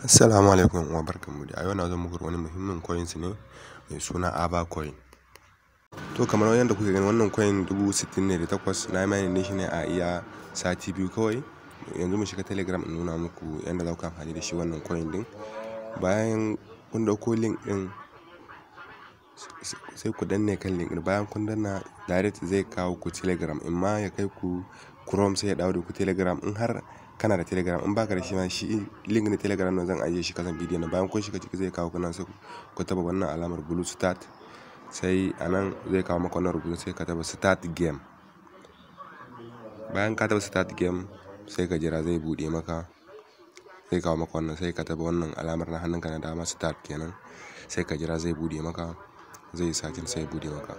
Assalamu alaikum wa barkanmu da. A yau na zo muku da wani muhimmin coins ne mai suna Ava Coin. To kamar yadda kuke gani, wannan coin 68,000 ne, na mining ne shi ne a iya sati 2 kawai. Yanzu mu shiga Telegram in nuna muku yadda za ku amfani da shi wannan coin din. Bayan kun ɗauko link ɗin, sai ku danne kan link ɗin. Bayan kun danna, direct zai kawo ku Telegram, in ma ya kai ku Chrome sai ya dawo da ku Telegram in har kana da Telegram. In baka da shi ma, shi link na Telegram nan zan ajiye shi kasan bidiyon nan. Bayan kun shiga ciki, zai kawo ku nan, sai ku taba wannan alamar blue start. Sai a nan zai kawo maka wannan rubutu, sai ka taba start game. Bayan ka taba start game, sai ka jira zai buɗe maka. Zai kawo maka wannan, sai ka taba wannan alamar na hannunka na dama, start kenan. Sai ka jira zai buɗe maka, zai yi searching sai ya buɗe maka.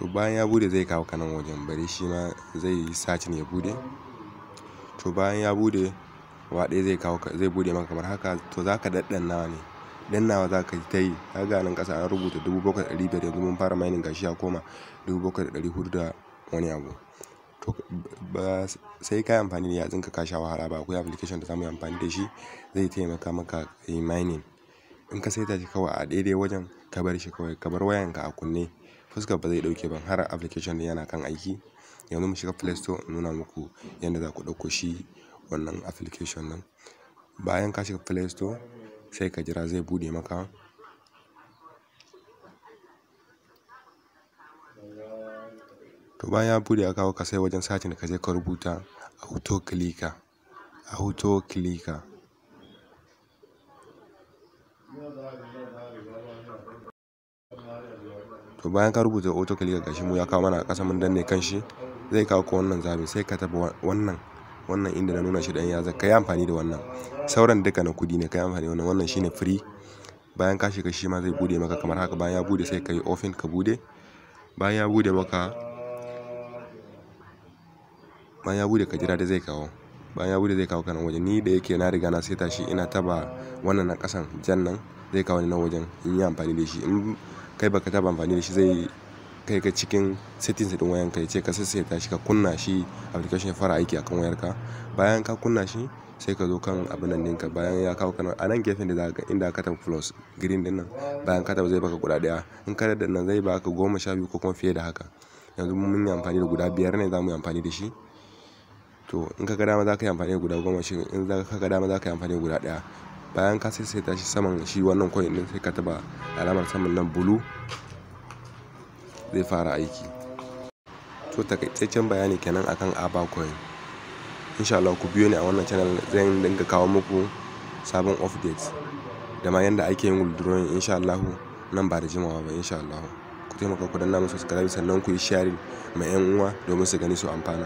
To bayan ya buɗe, zai kawo ka nan wajen. Bari shi ma zai yi searching ya buɗe. To bayan ya buɗe gaba ɗaya, zai kawo ka, zai buɗe maka kamar haka. To za ka daddannawa ne, dannawa za ka ta yi. Ka ga nan ƙasa an rubuta 7,500. Yanzu mun fara mining, gashi ya koma 7,400 da wani abu. To ba sai ka yi amfani da yatsunka ka sha wahala ba. Akwai application da za mu yi amfani da shi, zai taimaka maka ka yi mining. In ka saita shi kawai a daidai wajen, ka bar shi kawai, ka bar wayanka a kunne, fuskar ba zai ɗauke ba har application ɗin yana kan aiki. Yanzu mu shiga Play Store in nuna muku yadda za ku ɗauko shi wannan application nan. Bayan ka shiga Play Store, sai ka jira zai buɗe maka. To bayan ya buɗe, ya kawo ka, sai wajen searching ka je ka rubuta auto clicker, auto clicker. To bayan ka rubuta auto clicker, gashi mu ya kawo mana a ƙasa, mun danne kan shi, zai kawo ka wannan zaɓin. Sai ka taɓa wannan inda na nuna shi ɗan yatsa, ka yi amfani da wannan. Sauran duka na kuɗi ne, ka yi amfani da wannan. Wannan shine free. Bayan ka shiga, shi ma zai buɗe maka kamar haka. Bayan ya buɗe, sai ka yi open, ka buɗe. Bayan ya buɗe maka, bayan ya buɗe, ka jira da zai kawo. Bayan ya buɗe, zai kawo ka nan wajen. Ni da yake na riga na saita shi, ina taɓa wannan na ƙasan jan nan, zai kawo ni nan wajen in yi amfani da shi. In kai baka taɓa amfani da shi, zai kai ka cikin settings ɗin wayanka, ya ce ka sassaita shi, ka kunna shi, application ya fara aiki akan wayarka. Bayan ka kunna shi, sai ka zo kan abun nan ɗinka. Bayan ya kawo ka nan, a nan gefen da za ka inda aka taɓa plus green ɗin nan, bayan ka taɓa, zai baka guda ɗaya. In ka danna, zai baka 12 ko kuma fiye da haka. Yanzu mun yi amfani da guda biyar ne za mu yi amfani da shi. To in ka ga dama za ka yi amfani da guda 10 shi, in ka ga dama za ka yi amfani da guda ɗaya. Bayan ka sassaita shi saman shi wannan coin ɗin, sai ka taɓa alamar saman nan blue, zai fara aiki. To takaitaccen bayani kenan akan Ava Coin. In sha Allah ku biyo ni a wannan channel, zan dinga kawo muku sabon update da ma yanda ake yin withdrawing, in sha Allahu, nan ba da jimawa ba, in sha Allahu. Ku taimaka ku danna mun subscribe, sannan ku yi sharing ma 'yan uwa domin su gani su amfana.